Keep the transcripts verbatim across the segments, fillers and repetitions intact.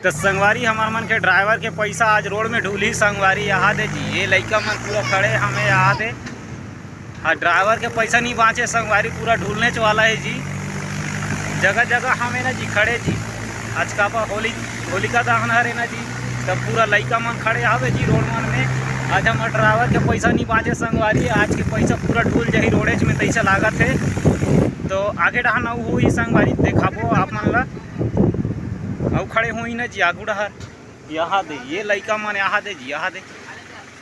तो संगवारी, हमार मन के ड्राइवर के पैसा आज रोड में ढूलही संगवारी। यहाँ दे जी, ये लइका मन पूरा खड़े हमें यहाँ दे। हाँ, ड्राइवर के पैसा नहीं बाँचे संगवारी, पूरा ढूलनेच वाला है जी। जगह जगह हमें ना जी खड़े जी। आज काबर होली, होलिका दहन हरे ना जी, तब पूरा लइका मन खड़े हवे जी रोड मन में। आज हमर ड्राइवर के पैसा नहीं बाँचे संगवारी, आज के पैसा पूरा ढूल जाही रोडेच में, तैसे लागत है। तो आगे डहान अउ होही संगवारी, देखाबो आप मन ला। अउ खड़े होही ना जी आगू डहर। यहाँ दे, ये लइका मन यहाँ दे जी, यहाँ दे।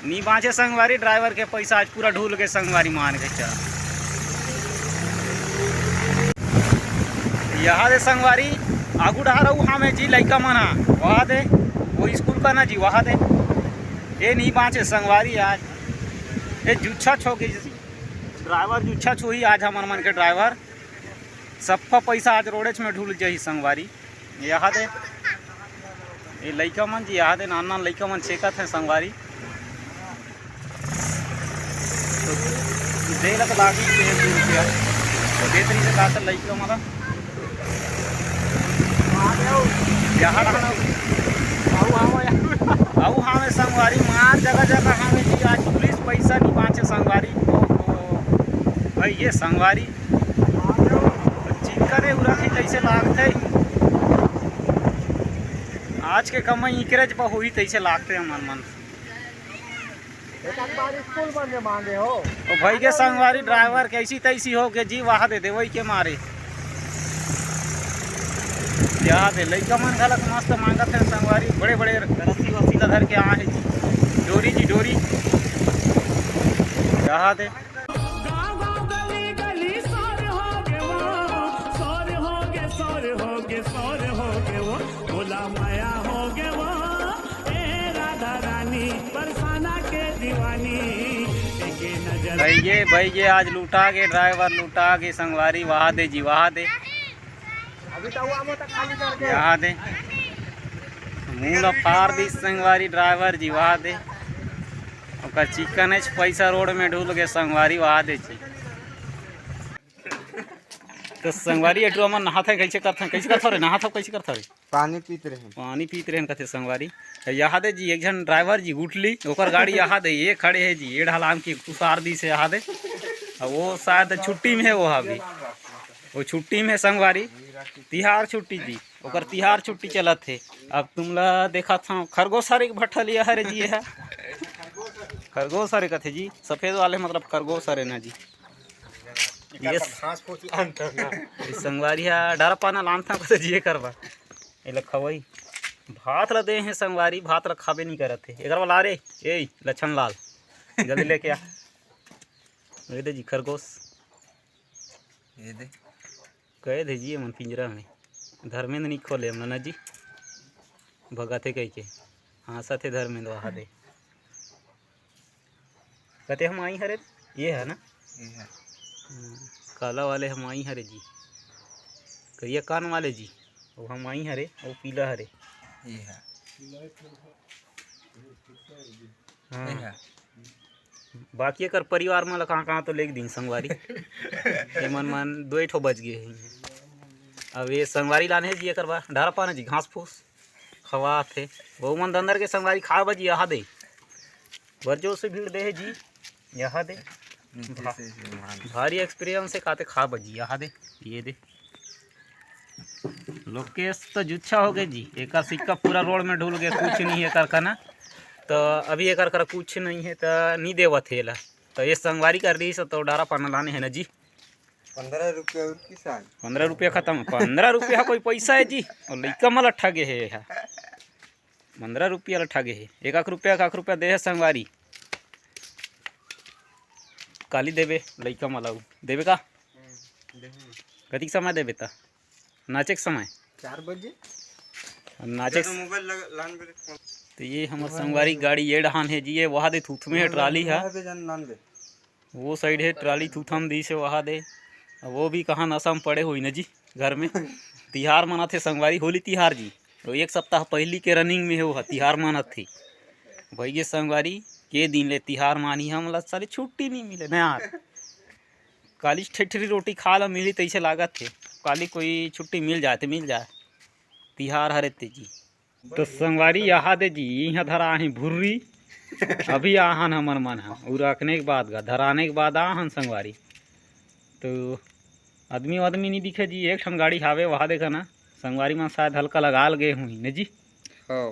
नी बाँचे संगवारी, ड्राइवर के पैसा आज पूरा ढूल के संगवारी मान के चल। यहाँ दे संगवारी, आगू डहर अउ हमें जी लइका मन हा, वहाँ दे, वो स्कूल का ना जी, वहाँ दे। ये नी बाँचे संगवारी आज, ये जुच्छा छो के, ड्राइवर जुच्छा छुही आज हमर मन के ड्राइवर। सबका पैसा आज रोडेच में ढूल जाही संगवारी। यहाँ दे, ये लइका मन जी, यहाँ दे नान नान लइका मन छेकत हैं संगवारी। तो दे ला तो लागी के एक दू रुपया। तो दे तरी से का कर लइका मन ला। यहाँ रहा ना। अउ हाँ, अउ हाँ, संगवारी मार जगह जगह हमें जी आज पुलिस पैसा नहीं बाँचे संगवारी। ओहो। भाई ये संगवारी चिक्कन हे उरखी जैसे लागथे। आज के कमाई इकरेच बर होही तैसे लागथे हमर मन। एक आध बार स्कूल मन में मांगे हो। ओ भाई के संगवारी ड्राइवर कैसी तैसी हो के जी, वहा दे देवई के मारे। यहाँ दे लइका मन घलक मस्त मांगत हे संगवारी, बड़े बड़े रस्सी वस्सी ला धर के आ हे जी। डोरी जी डोरी। यहाँ दे गाँव गाँव गली गली सर हो गे वो, सर हो गे, सर हो गे, सर हो गे वो, बोला माया हो गे वो, ए राधा रानी, बरसाना के दीवानी, एके नजर। भैये भैये आज लुटा गे, ड्राइवर लुटा गे, संगवारी वहा दे जी, वहा दे। अभी तो हुआ मत खाली करके। यहाँ दे मुंह ला फार दी संगवारी ड्राइवर जी, वहा दे। ओकर चिकन है पैसा रोड में ढुल गे संगवारी, वहा दे जी। तो संगवारी एटू हमन नहात है, कैसे करत है, कैसे करत रे, नहात है, कैसे करत रे? पानी पीत रहे। पानी पीत रहे कथे संगवारी। यहाँ दे जी एक झन ड्राइवर जी उठली, ओकर गाड़ी यहाँ दे ये खड़े है जी, ये ढलान की उतार दी से यहाँ दे। अब वो शायद छुट्टी में है वो अभी, वो छुट्टी में है संगवारी, तिहार छुट्टी जी, ओकर तिहार छुट्टी चलत है। अब तुमला देखा था खरगोश हरे के भट्ठा लिया हरे जी है, खरगोश हरे कथे जी, सफेद वाले मतलब खरगोश हरे ना जी। ये घास फूस लानथन ना। ये संगवारी हा डारा पाना लानथन कथे जी, ये करबा। एला खवई। भात ला दे हे संगवारी, भात ला खाबे नहीं करत हे। एकर वाला रे, ए लछन लाल, जल्दी लेके आ। ये दे जी खरगोश। ये दे। कहे दे जी मन पिंजरा में। धर्मेंद्र नहीं खोले हमला ना जी। भगत हे कह के। हाँसत हे धर्मेंद्र वहा दे। कते हम आई हरे? ये है ना? ये है। हम्म, काला वाले हम आई हरे जी। करिया कान वाले जी। वो हम आई हरे, वो पीला हरे। ये है। हाँ। ये है। बाकी एकर परिवार मन ला कहाँ कहाँ तो लेके दिन संगवारी। ये मन मन दो ठो बच गए हैं। अब ये संगवारी लाने जी एकर बा डारा पाना जी घास फूस। खवात हे। वो मन दंदर के संगवारी खा बजी यहाँ दे। बरजो से भीड़ दे हे जी। यहाँ दे। नीचे भा-, से, से मार। भारी एक्सपीरियंस हे काते खा बजी यहाँ दे। ये दे। लोकेश तो जुच्छा हो गए जी, एकर सिक्का पूरा रोड में ढुल गए, कुछ नहीं है एकर कना। तो अभी एकर करा कुछ नहीं है तो नहीं देवत हे एला। तो ये संगवारी कर रही से तो डारा पाना लाने है ना जी। पंद्रह रुपया और किसान। पंद्रह रुपया खत्म, पंद्रह रुपया कोई पैसा है जी? और लइका मन ला ठगे हे एहा। पंद्रह रुपया ला ठगे हे। एक आख रुपया, एक आख रुपया दे हे संगवारी। काली देबे लइका मन ला देबे का? हम्म, देहूँ। कतिक समय देबे त? नाचे के समय? चार बजे। नाचे के तो मोबाइल लग-, लान बे रे। तो ये हमर संगवारी गाड़ी ये डहान है जी, ये वहा दे थुथमे है ट्राली है। वहा दे जान लान बे। वो साइड है ट्राली थुथम दी से वहा दे। अब वो भी कहाँ नशा में पड़े हुई न जी घर में। तिहार मनाथे संगवारी, होली तिहार जी। तो एक सप्ताह पहली के रनिंग में है वो तिहार मनाथे। भैया संगवारी के दिन ले तिहार मानी हमला साले छुट्टी नहीं मिले ना यार। काली ठेठरी रोटी खा ला मिली तैसे लागत हे। काली कोई छुट्टी मिल जाए तो मिल जाए। तिहार हरे ते जी। तो संगवारी, यहाँ दे जी, यहाँ धरा आहे भुर्री। अभी आहन हमर मन ह, उरकने के बाद गा, धराने के बाद आहन संगवारी। तो आदमी वादमी नहीं दिखे जी, एक ठन गाड़ी हावे, वहाँ देखा ना। संगवारी मन शायद हल्का लगा लगे हुई न जी। हाँ।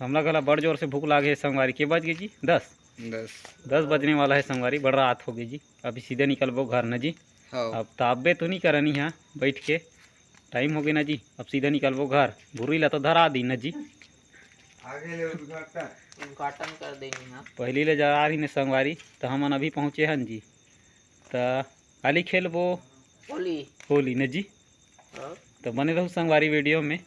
तो हमला घला बड़ जोर से भूख लागे हे संगवारी। के बज गए जी? दस। दस। दस बजने वाला है संगवारी, बड़ रात हो गई जी। अभी सीधे निकलबो घर न जी। हाँ। अब ताबे तो नहीं करनी है बैठ के, टाइम हो गया ना जी। अब सीधे निकलबो घर। भुर्री ला तो धरा दी न जी। आगे ले उद्घाटन। उद्घाटन कर देनी है। पहली ले जा रही ने संगवारी, तो हमन अभी पहुँचे हन जी। तो काली खेलबो होली। होली न जी। हाँ। तो बने रहू संगवारी वीडियो में।